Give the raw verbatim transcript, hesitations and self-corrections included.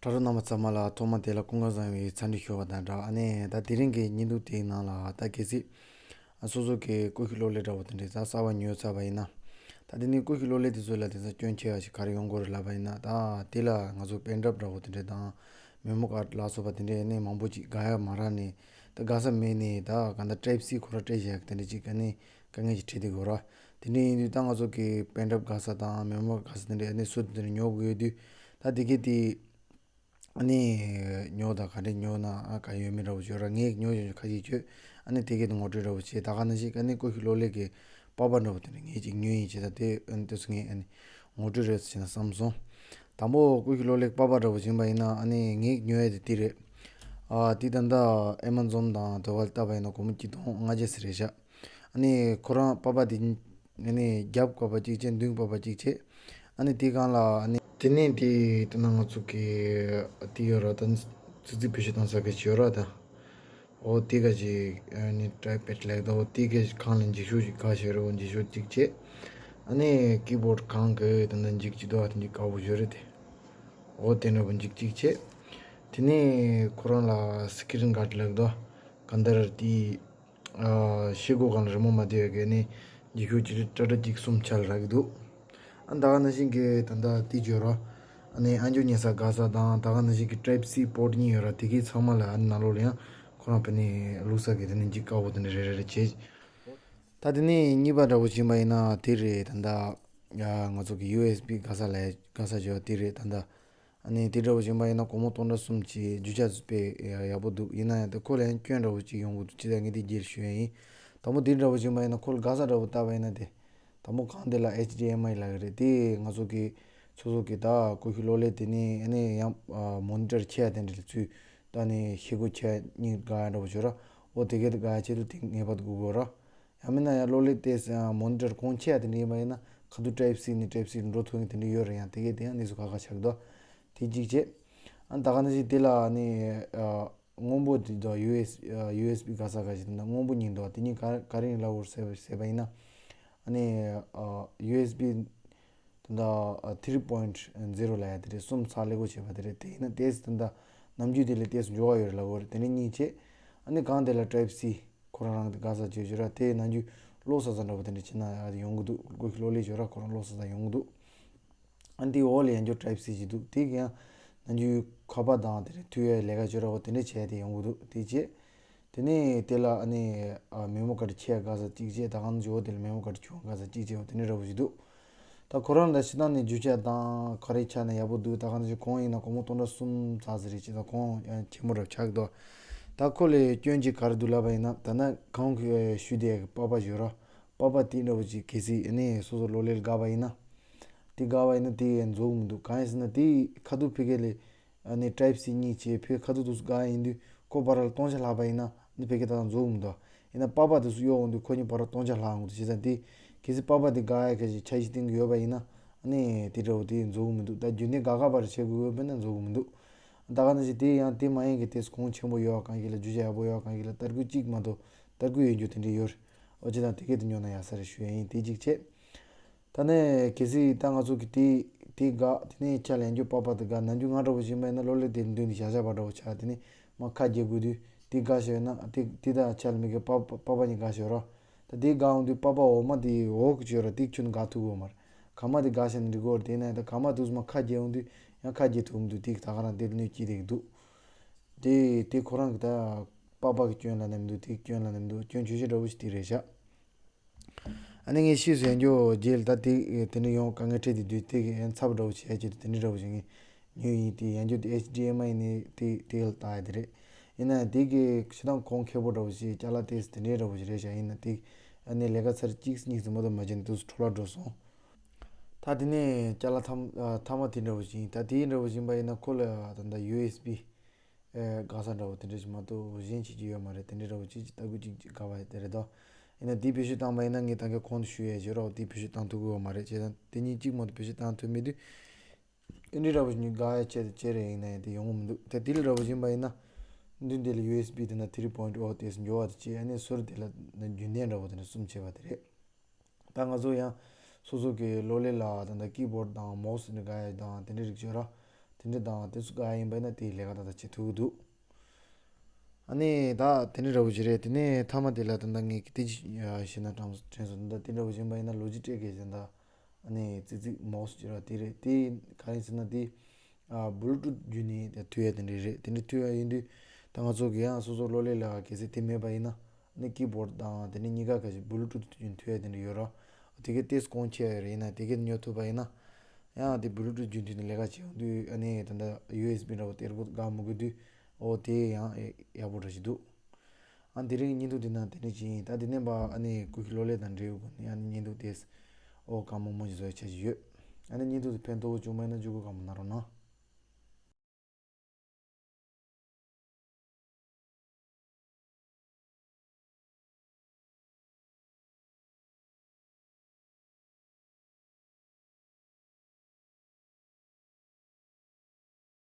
ལྷ་རོ་རྣམ་པ་ཚང་མ་ལ་ཐོག་མ་དེ་ལ་སྐུ་ཁམས་བཟང་བའི་འཚམས་འདྲི་ཞུ་བ་དང་སྦྲགས། ཨ་ནི་ད་དེ་རིང་གི་བརྙན་ཐུང་དེའི་ནང་ལ་ད་གལ་སྲིད་སོ་སོ་གི་ཀུ་ཤུ་གློག་ཀླད་འདྲ་བོ་དེ་འདྲས་ད་གསར་པ་ཉོས་ཚར་བ་ཡིན་ན། ད་དེ་ནས་ཀུ་ཤུ་གློག་ཀླད་དེ་ཚོ་ལ་དེང་སང་སྐྱོན་ཆེ་བ་ཞིག་ག་རེ་ཡོང་གི་རེད་ལབ་པ་ཡིན་ན། ད་དེ་ལ་ང་ཚོ་པེན་ཌྲའིབ་འདྲ་བོ་དེ་འདྲས་དང་མེ་མོ་ཀར་ལ་སོགས་པ་དེ་འདྲས་ནས་མང་པོ་ཅིག་དགའ་ཡ་མ་རག་ནས། ད་དགའ་ས་མེད་ནས་ད་ག་འདྲ་ཊའིབ་སི་ཁོ་ར་སྤྲད་བཞག་དེ་འདྲས་ཅིག་ག་ནས་དཀའ་ངལ་ཅིག་འཕྲད་དེ་གོ་ར། དེ་འདྲས་ཡིན་དུས་ད་ང་ཚོ་གི་པེན་ཌྲའིབ་དགའ་ས་དང་མེ་མོ་ཀར་དགའ་ས་དེ་འདྲས་ནས་སུ་དེ་འདྲས་ཉོ་དགོས་ཡོད་དུས། ད་དེ་གས་དེ་ཨ་ནི་ཉོ་དང་ག་འདྲས་ཉོ་ན་ཨ་ག་ཡོད་མེད་འདྲ་བོ་བརྗོད་ར། ངས་ཉོ་ཡོད་ཁ་ཤས་བརྗོད། ཨ་ནི་དེ་གས་དེ་ངོ་སྤྲོད་འདྲ་བོ་བྱས། ད་ག་ནང་བཞིན་ཨ་ནི་ཀུ་ཤུ་གློག་ཀླད་ཀྱི་པགས་པ་འདྲ་བོ་དེ་འདྲ་ངས་ཅིག་ཉོས་ཡིན་བྱས། ད་དེ་ཨ་ནི་དེ་ཚོ་ངས་ཨ་ནི་ངོ་སྤྲོད་རེད་ཟེར་ན་བསམ་སོང་། དང་པོ་ཀུ་ཤུ་གློག་ཀླད་པགས་པ་འདྲ་བོ་བྱིན་པ་ཡིན་ན་ཨ་ནི་ངས་ཉོ་ཡ་དེ་དེ་རེད། ཨ་དེ་ད་ལྟ་ཨེ་མ་ཛོན་དང་དེ་བ་ལ་བལྟས་པ་ཡིན་ན་སྒོར་མོ་གཅིག་སྟོང་ལྔ་བརྒྱ་ཙམ་རེད་བཞག་ཨ་ནི་ཁོ་རང་པགས་པ་དེ་ཨ་ནི་རྒྱབ་པགས་པ་གཅིག་བྱས། མདུན་པགས་པ་གཅིག་བྱས། ཨ་ནི་དེ་སྒང་ལ་ཨ་ནི་དེ་ནས་དེ་དེ་ན་ང་ཚོ་གི་དེ་ཡོད་ར། ད་ཙི་ཙི་བེད་སྤྱོད་གཏོང་ས་གི་ཡོད་ར། ད་འོ་དེ་ག་ཅིག་ཨ་ནི་ཊའིབ་པེཌ་ལེགས་ད། འོ་དེ་ག་ཅིག་སྒང་ལ་འགྱིག་ཤོག་ཅིག་ག་ཞིག་ར། འོ་འགྱིག་ཤོག་གཅིག་བྱས། ཨ་ནི་ཀི་བོཌ་སྒང་གི་ད་ན་འགྱིག་ཅིག་དོ། ཨ་དེ་འགྱིག་དཀར་པོ་ཡོད་རེད་དེ། འོ་དེ་འདྲ་པོ་འགྱིག་གཅིག་བྱས། དེ་ནས་ཁོ་རང་ལ་སི་ཀི་རིན་གཱཌ་ལེགས་དོ། ག་འདར་དེ་ཨ་ཤེལ་སྒོ་སྒང་ལ་རི་མོ་མ་བསྡད་ཡོད་གི་ནི་འགྱིག་ཤོག་ཅིག་རེད། ཏྲ་ཏྲ་གཅིག་གསུམ་ཆ་ལ་རག་གི་འདུག་ཨ་ད་ག་ནང་བཞིན་གི་ད་ལྟ་དེ་བརྗོད་རོགས། ཨ་ནི་ཨ་མཆོག་ཉལ་ས་དགའ་ས་དང་ད་ག་ནང་བཞིན་གི་ཊའིབ་སི་པོརཊ་གཉིས་ཡོད་ར། དེ་གའི་ཚང་མ་ལ་ཨ་ནི་ནང་ལོགས་ལ་ཡང་ཁོ་རང་ཕ་ནི་བླུགས་ས་གི་དེ་ནི་འགྱིག་དཀར་པོ་དེ་ནི་རེ་རེ་རེ་བྱས། ད་དེ་ནི་གཉིས་པ་འདྲ་བོ་བྱིན་པ་ཡིན་ན་དེ་རེད། ད་ལྟ་ཡ་ང་ཚོ་གི་ཡུ་ཨེས་བི་དགའ་ས་ལ་དགའ་ས་བྱས་པ་དེ་རེད། ད་ལྟ་ཨ་ནི་དེ་འདྲ་བོ་བྱིན་པ་ཡིན་ན་སྒོར་མོ་སྟོང་ཕྲག་གསུམ་གྱི་རྒྱུ་ཆ་དཔེ་ཡག་པོ་འདུག་ཡིན་ན་ཡང་ད་ཁོ་ལ་ཡང་སྐྱོན་འདྲ་བོ་གཅིག་ཡོང་གི་འདུག་ཅི་ལྟར་ངས་དེ་རྗེས་ལ་ཞུ་ཡ་ཡིན། དང་པོ་དེ་འདྲ་བོ་བྱིན་པ་ཡིན་ན་ཁོ་ལ་དགའ་ས་འདྲ་བོ་བལྟས་པ་ཡིན་ན་དེ། དང་པོ་སྒང་དེ་ལ་ཨེཆ་ཌི་ཨེམ་ཨའི་ལབ་ཀྱི་རེད། དེ་ང་ཚོ་གི་སོ་སོ་གི་ད་ཀུ་ཤུ་གློག་ཀླད་དེ་ནི་ཨ་ནི་ཡང་མོ་ནི་ཊར་ཆེ་ཡ་དེ་འདྲ་ལ་ཚུད། ད་ནི་ཤེལ་སྒོ་ཆེ་ཡ་གཉིས་དགའ་ཡ་འདྲ་བོ་བྱོས་ར། འོ་དེ་གས་དེ་དགའ་ཡ་ཆེད་དུ་དེ་ངེས་པར་དུ་དགོས་དགོས་ར། ཡང་མིན་ན་ཡང་གློག་ཀླད་དེ་མོ་ནི་ཊར་གོང་ཆེ་ཡ་དེ་འདྲ་ཡིན་པ་ཡིན་ན་ཁ་ཐུག་ཊའིབ་སི་ནས་ཊའིབ་སི་འགྲོ་ཐུབ་ཡ་དེ་འདྲ་ཡོད་རེད། ཡང་དེ་གས་དེ་ཡང་གནས་ཚུལ་ཁག་ཁག་ཆགས་འདུག་དེ་གཅིག་བྱས། ཨ་ད་ག་ནང་བཞིན་དེ་ལ་ནི་ཨ་སྔོན་པོ་དེ་དང་ཡུ་ཨེས་ཡུ་ཨེས་བི་དགའ་ས་ག་ཞིག་དང་སྔོན་པོ་གཉིས་འདུག་དེ་གཉིས་ག་ག་རེ་ཡིན་ལབ་དགོས་ཟེར་བ་ཟེར་བ་ཡིན་ན། ཨ་ནི་ཨ་ཡུ་ཨེས་བི་དེ་འདྲ་ཨ་ཐི་རི་པོ་ཡིན་ཊི་ཛི་རོ་ལབ་ཡ་དེ་རེད། གསུམ་ཚགས་ལེགས་པོ་བྱས་པ་དེ་རེད། དེ་ཡིན་ན་ཏོག་ཙམ་དེ་འདྲ་ནམ་རྒྱུན་དེ་ལས་ཏོག་ཙམ་མགྱོགས་པ་ཡོད་རེད་ལབ་དགོས་རེད། དེ་འདྲ་གཉིས་བྱས། ཨ་ནི་གང་དེ་ལ་ཊའིབ་སི་ཁོ་རང་རང་དེ་དགའ་ས་བྱས་བྱོས་ར། དེ་ནམ་རྒྱུན་གློག་ཟ་ས་འདྲ་པོ་དེ་འདྲ་བྱས་ན་ཡག་ཡོང་གི་འདུག་ཀུ་ཤུ་གློག་ཀླད་བྱོས་ར། ཁོ་རང་གློག་ཟ་ས་ཡོང་གི་འདུག་ཨ་ནི་དེའི་འོག་ལ་ཡང་བསྐྱར་ཊའིབ་སི་ཅིག་འདུག་དེ་གི་ཡང་ནམ་རྒྱུན་ཁ་པར་དང་དེ་འདྲ་མཐུད་ཡའི་ལས་ཀ་བྱོས་ར། འོ་དེ་འདྲ་བྱས་ཏེ་ཡོང་གི་འདུག་དེ་བྱས། དེ་ནས་དེ་ལ་ཨ་ནི་ཨ་མེ་མོ་ཀར་ཆེ་ཡ་དགའ་ས་གཅིག་བྱས། ད་གང་ཇོ་དེ་ལ་མེ་མོ་ཀར་ཆུང་དགའ་ས་གཅིག་བྱས། འོ་དེ་འདྲ་འདྲ་པོ་ཞིག་འདུག་ད་ཁོ་རང་ལ་ཕྱི་ནང་ནས་རྒྱུ་ཆ་དང་ག་རེ་ཆགས་ན་ཡག་པོ་འདུག་ད་གང་ཅི་གོང་ཡིན་ན་སྒོར་མོ་སྟོང་ཕྲག་གསུམ་ཙམ་ཟེར་རེད། ཅི་ད་གོང་ཡང་ཆེན་པོ་རབ་ཆགས་འདུག་ད་ཁོ་ལ་སྐྱོན་གཅིག་ག་རེ་འདུག་ལབ་པ་ཡིན་ན། ད་ནི་གོང་གི་ཞུས་དེ་པགས་པ་བྱོས་ར། པགས་པ་དེ་འདྲ་པོ་ཅིག་གལ་སྲིད་ཨ་ནི་སོ་སོ་གློག་ཀླད་དགའ་བ་ཡིན་ན། དེ་དགའ་བ་ཡིན་ན་དེ་ཡང་རྫོགས་མི་འདུག་གང་ཡིན་ཟེར་ན་དེ་ཁ་ཐུག་ཕ་གི་ལ་ཨ་ནི་ཊའིབ་སི་གཉིས་བྱས། ཕ་གི་ཁ་ཐུག་དུས་སུ་དགའ་ཡིན་དུས་ཁོ་བར་ལ་སྟོང་ཆ་ལྷག་པ་ཡིན་ན་ནི་ཕ་གི་ད་ལྟ་རྫོགས་མི་འདུག་ཡིན་ན་པགས་པ་དུས་སུ་གཡོག་འོང་དུས་ཁོ་གཉིས་བར་ལ་སྟོང་ཆ་ལྷག་འོང་དུས་བྱས་ཙང་དེ་གལ་སྲིད་པགས་པ་དེ་དགའ་ཡ་གལ་ཆེ་ཆ་ཞིག་བསྟན་གི་ཡོད་པ་ཡིན་ན་ཨ་ནི་དེ་འདྲ་པོ་དེ་རྫོགས་མི་འདུག་ད་རྒྱུན་ལྡན་དགའ་དགའ་བར་བྱེད་དགོས་ཡོད་པས་ན་རྫོགས་མི་འདུག་ད་ག་ནང་བཞིན་དེ་ཡང་དེ་མ་ཡིན་གི་དེ་གོང་ཆེན་པོ་ཡོད་པ་གང་ཞིག་ལ་རྒྱུ་ཆ་ཡག་པོ་ཡོད་པ་གང་ཞིག་ལ་ལྟ་སྐུལ་གཅིག་མ་གཏོགས་ལྟ་སྐུལ་ཡོད་རྒྱུ་དེ་འདྲ་ཡོད་རེད། འོ་ཅི་དང་དེ་གས་དེ་ཉོ་ན་ཡག་ས་རེད་ཞུ་ཡ་ཡིན། དེ་གཅིག་བྱས། ད་ནས་གལ་སྲིད་ད་ང་ཚོ་གི་དེ་དེ་དགའ་དེ་ནས་ཆ་ལ་ཡང་རྒྱུ་པགས་པ་དེ་དགའ་ནམ་རྒྱུན་ང་འདྲ་པོ་བྱིན་པ་ཡིན་ན་གློག་ཀླད་དེ་མདུན་དུ་བཞག་བཞག་པ་འདྲ་པོ་ཆགས། དེ་ནས་མར་ཁ་གྱེས་དགོས་དུས་དེ་དགའ་ཤོར་ན་དེ་དེ་དང་ཆ་ལ་མི་དགའ་པགས་པགས་པ་གཉིས་དགའ་ཤོར་ར། ད་དེ་དགའ་འོང་དུས་པགས་པ་འོག་མ་དེ་འོག་གི་བྱོས་ར། དེ་ཁྱོན་དགའ་ཐུབ་ཀྱི་ཡོད་མ་རེད། ག་མ་དེ་དགའ་ཤོར་ན་འགྲིག་གི་རེད། དེ་ན་ད་ག་མ་དུས་མར་ཁ་གྱེས་འོང་དུས་ཡང་ཁ་གྱེས་ཐུབ་མི་འདུག་དེ་ད་ག་རང་དེ་ལ་གནོད་སྐྱེལ་བསྡད་ཀྱི་འདུག་དེ་དེ་ཁོ་རང་གི་ད་པགས་པ་གི་སྐྱོན་ལབ་ན་མི་འདུག་དེ་སྐྱོན་ལབ་ན་མི་འདུག་སྐྱོན་ཆེ་ཤོས་འདྲ་པོ་ཞིག་དེ་རེད་ཤག་ཨ་ནི་ངས་ཕྱིས་སུ་ཡང་བསྐྱར་རྗེས་ལ་ད་དེ་དེ་འདྲ་ཡོང་དཀའ་ངལ་འཕྲད་དེ་དུས་དེ་གི་ཡང་ཚབ་འདྲ་པོ་བྱས་ཀྱི་དེ་འདྲ་འདྲ་པོ་ཞིག་ངས་ཉོས་ཡིན། དེ་ཡང་བསྐྱར་དེ་ཨེཆ་ཌི་ཨེམ་ཨའི་ནས་དེ་དེ་ལ་བཏགས་ཡ་དེ་རེད། ཡིན་ན་ཡང་དེ་གི་ཕྱི་ཐང་གོང་ཁེ་པོ་འདྲ་པོ་ཞིག་ཅ་ལག་དེ་དེ་འདྲའི་འདྲ་པོ་ཞིག་རེད་ཤག་ཡིན་ན་དེ་ཨ་ནི་ལས་ཀ་ཚར་གཅིག་གཉིས་ཙམ་མ་གཏོགས་མ་བྱས་ནས་དུས་སུ་འཕྲོ་བརླག་འགྲོ་སོང་། ད་དེ་ནས་ཅ་ལག་མཐའ་མ་དེ་འདྲ་པོ་ཞིག་ཡིན། ད་དེའི་འདྲ་པོ་ཞིག་ཡིན་པ་ཡིན་ན་ཁོ་ལ་ད་ལྟ་ཡུ་ཨེས་བི་ཨེ་དགའ་ས་འདྲ་བོ་དེ་འདྲ་ཞིག་མ་གཏོགས་གཞན་བྱེད་ཀྱི་ཡོད་མ་རེད། དེ་འདྲ་འདྲ་བོ་ཅིག་ཅིག་ལྟ་སྐུལ་ཅིག་ཅིག་དགའ་བ་དེ་རེད་དོ། ཡིན་ན་དེ་བེད་སྤྱོད་བཏང་པ་ཡིན་ན་ངས་ད་གིན་གོང་དུ་ཞུ་ཡས་བརྗོད་རོགས། དེ་བེད་སྤྱོད་བཏང་ཐུབ་ཀྱི་ཡོད་མ་རེད། བྱས་ཙང་དེ་གཉིས་གཅིག་མ་གཏོགས་བེད་སྤྱོད་བཏང་ཐུབ་མེད་དུས་ཨེ་འདྲ་འདྲ་བོ་ཞིག་ཉིད་དགའ་ཡ་ཆེད་དུ་ཅེ་རེ་ཡིན་ན་ཡང་དེ་ཡོང་གི་མི་འདུག་ད་དེ་ལ་འདྲ་བོ་ཞིག་ཡིན་པ་ཡིན་ན་མདུན་དེ་ལ་ཡུ་ཨེས་བི་དེ་ན་ཐི་རི་པོ་ཡིན་ཊི་འོ་དེ་འགྱོ་བ་དེ་བྱས། ཨ་ནི་ཟུར་དེ་ལ་རྒྱུན་ལྡན་འདྲ་བོ་དེ་འདྲ་གསུམ་བྱས་པ་དེ་རེད། ད་ང་ཚོ་ཡང་སོ་སོ་གི་གློག་ཀླད་ལ་ད་ལྟ་ཀི་བོར་ཌི་དང་མའོ་སི་འདྲ་དགའ་ཡ་དང་དེ་འདྲའི་རིགས་བྱོས་ར། དེ་ དེ་འདྲ་དང་དེ་ཚོ་ག་ཡིན་པ་ཡིན་ན་དེ་ལས་ཀ་ད་ལྟ་བྱེད་ཐུབ་ཀྱི་འདུག་ཨ་ནི་ད་དེ་འདྲ་འདྲ་པོ་ཅིག་རེད། དེ་ནས་མཐའ་མ་དེ་ལ་ད་ལྟ་ངས་དེ་ཅིག་ཞུས་ན་དྲང་དྲན་སོང་། ད་ལྟ་དེ་འདྲ་པོ་ཅིག་ཡིན་པ་ཡིན་ན་ལོ་ཇི་ཊེག་གི་ཟེར་ད། ཨ་ནི་ཙི་ཙི་མའོ་སི་ཅིག་ར་དེ་རེད། དེ་ག་རེ་ཟེར་ན་དེ་ཨ་བུ་ལུ་ཊུཐ་བརྒྱུད་ནས་དེ་མཐུད་ཡ་དེ་འདྲ་རེད། དེ་འདྲ་མཐུད་ཡ་ཡིན་དུས་ད་ང་ཚོ་གི་ཡང་སོ་སོ་གློག་ཀླད་ལ་གལ་སྲིད་དེ་མེད་པ་ཡིན་ན། ཨ་ནི་ཀི་བོརྡ་དང་དེ་འདྲ་གཉིས་ཀ་ག་ཞིག་བུ་ལུ་ཊུཐ་བརྒྱུད་མཐུད་ཡ་དེ་འདྲ་ཡོད་ར། དེ་གའི་ཏེས་གོང་ཆེ་ཡ་རེད། ཡིན་ན་དེ་གའི་ཉོ་ཐུབ་པ་ཡིན་ན། ཡང་དེ་བུ་ལུ་ཊུཐ་བརྒྱུད་མཐུད་ནས་ལས་ཀ་བྱེད་ཡོང་དུས་ཨ་ནི་ད་ལྟ་ཡུ་ཨེས་བི་འདྲ་པོ་གཏེར་པོ་དགའ་མི་དགོས་དུས། ཨོ་དེ་ཡང་ཡག་པོ་འདྲ་ཞིག་འདུག་ཨ་དེ་རིང་བརྙན་ཐུང་དེ་ནང་དེ་འདྲ་ཅིག་ཡིན། ད་དེ་ནས་པ་ཨ་ནི་ཀུ་ཤུ་གློག་ཀླད་དང་འབྲེལ་ཡོད་སྒོ་ནས་ཨ་ནི་བརྙན་ཐུང་དེ་ཨོ་གང་མང་མང་ཞིག་བཟོ་ཡ་འཆར་གཞི་ཡོད། ཨ་ནི་བརྙན་ཐུང་དེ་ཕན་ཐོགས་བྱུང་མ་ཡིན་ན་བརྒྱུད་སྐུར་གང་མང་གནང་རོགས་གནང་།